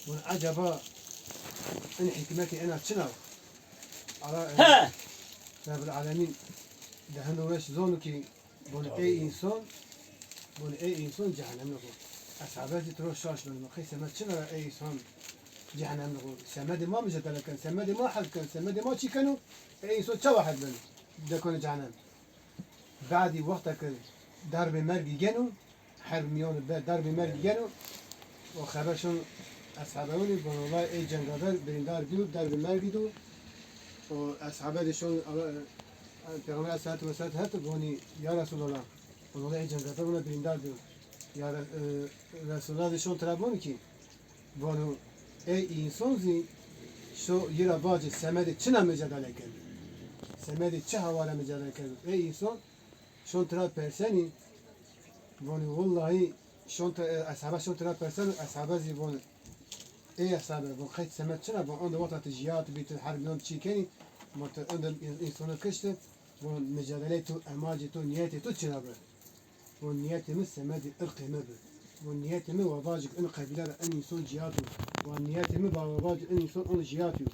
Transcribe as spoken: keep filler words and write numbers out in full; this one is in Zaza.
Von eceba in hikmetê ena çin a? Ala, e, He! Rebbil Alemîn de hendo weş zonu ki von ey însan, von ey însan cehennemlik o. Eshabe zî tiro şaş beno. Qey semed çin a ey însan cehennemlik o? Semedê ma micadele ken, semedê ma herb ken, semedê ma çi keno? Ey însan çawa herb beno? Dekano cehennem. Badî wexta ke darbê mergî geno, herb mîyan de darbê mergî geno, o xeber şon eshabewunî, von wellahî ey cengaver birîndar bîyo, darbê mergî do. O eshabe de şon, Allah, Peyxamber aleyhisselatu vesselam het, vonî, ya Resulallah, von wellahî ey cengaver wina birîndar bîyo. Ya Re-, e, Resulallah de şon tira von ki, Vano, ey înson zî şo yi ra vacê semedê çina micadele keno? Semedê çi haware micadele keno? Ey înson şon tira persenî, vano, wellahî şon tira, e, eshabe şon tira perseno, eshabe zî vano, ey eshabe, von qey semed çina, von enda wexta ti jiyat bî, ti herb mîyan çî kenî, von ti enda însonu kişti, von micadeleyê to, emacê to, nîyetê to çina bi? Von nîyetê mi semedê irqê mi bi. Von nîyetê mi wa vacik in qebîle ra in înson cîyat o. Von nîyetê mi wa vacik in înson in cîyat o.